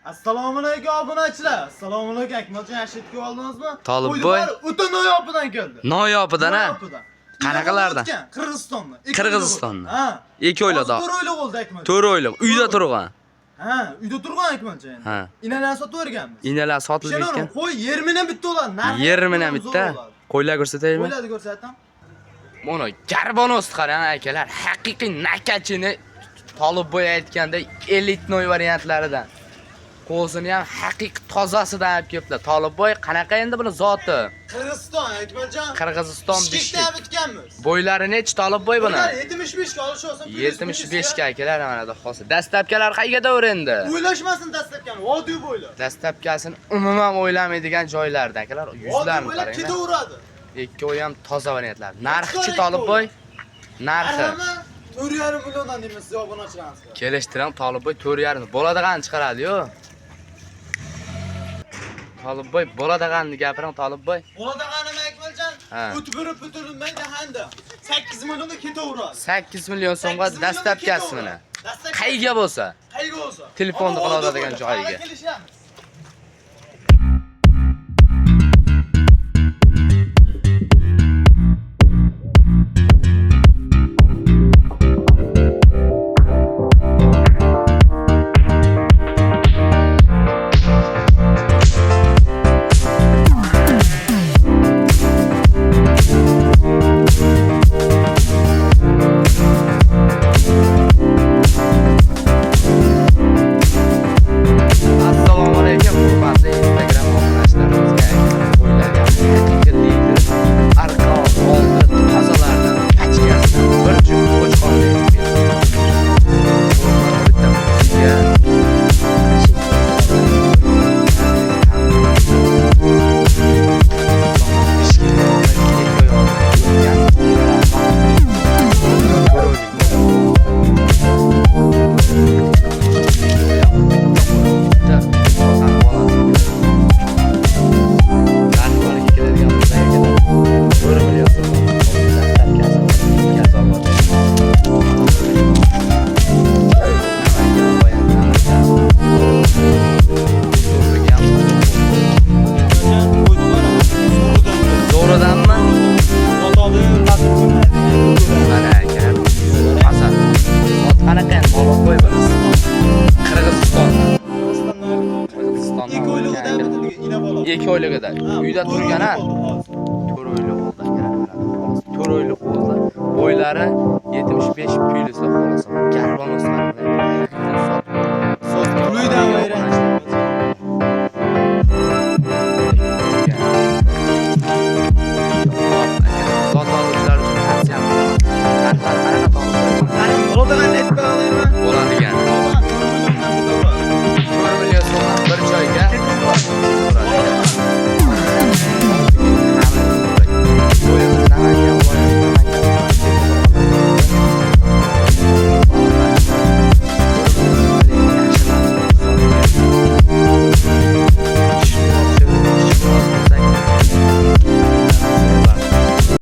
Assalomu alaykum obunachilar. Assalomu alaykum Akmaljon, yaxshi yetib oldingizmi? Tolibboy. O'ta Noyobidan keldi. Noyobidan ha? Noyobidan. Qanaqalardan? Qirg'izistondan. Qirg'izistondan. Ha. 2 oylik. 4 oylik bo'ldi Akmaljon. 4 oylik. Uyda turgan. Ha, uyda turgan Akmaljon endi. Ha. Inalarni sotib yuborganmiz. Inalar sotilib Ishonavering, ketgan. qo'y yermidan bitta bo'ladi. Narxi Yermidan zo'r bitta. bo'ladi. Qo'ylar ko'rsataymi? Qo'ylarni ko'rsatam. Mana garbonos qarang akalar, haqiqiy nakachini Tolibboy aytgandek elitnoy variantlaridan. Qo'zini ham haqiqiy tozasidan olib kelibdilar. Tolibboy qanaqa endi buni zoti? Qirg'iziston Akmaljon. Qirg'iziston Bishkekdan Bishkek. bitganmiz. Bo'ylari nechi Tolibboy buni? Bular 75 ga olish olsin. 75 ga akalar mana xosa. Dastlabkalar qayga davr endi? O'ylashmasin dastlabkani, vodiy bo'ylab. Dastlabkasini umuman o'ylamaydigan joylardan akalar, Vodiy yuzlarni bo'ylab qarang. ketaveradi. Ikkovi ham toza variantlar. Narxichi Tolibboy? Narxi. Narxi 4,5 milliondan deymiz siz obunachilarimizga. Kelishtiram Tolibboy 4,5 bo'ladigan chiqaradi-yu. Tolibboy bo'ladiganni gapiring Tolibboy. Bo'ladiganimi Akmaljon? Ha. O'tib berib butunmaydi handa. 8 millionda ketaveradi. 8 million so'mga 8 millionda dastlabkasi mana. ketaveradi. Dastlabkasi Qayga bo'lsa? Qayga bo'lsa? Telefonni Ammo qiladigan vodiy bo'ylab joyiga. hali kelishamiz. Assalomu alaykum hurmatli Instagram obunachilarimizga. Qo'ylarga haqiqiy lider, arqa oldi tozalardan pachkasidan bir juft qo'chqorni bitta o'ziga Zo'ridanmi? Mana aka. Hasan. Ot qanaqa endi Tolibboy buni? Qirg'iziston. Qirg'izistondan. 2 oylig'ida bitilgan ina bola. 2 oylig'ida. Uyda turgan ha. 4 oylik bo'ldi akalar. Xolos. 4 oylik bo'ldi. Bo'ylari 75 plyusda xolos. Garbonoslar.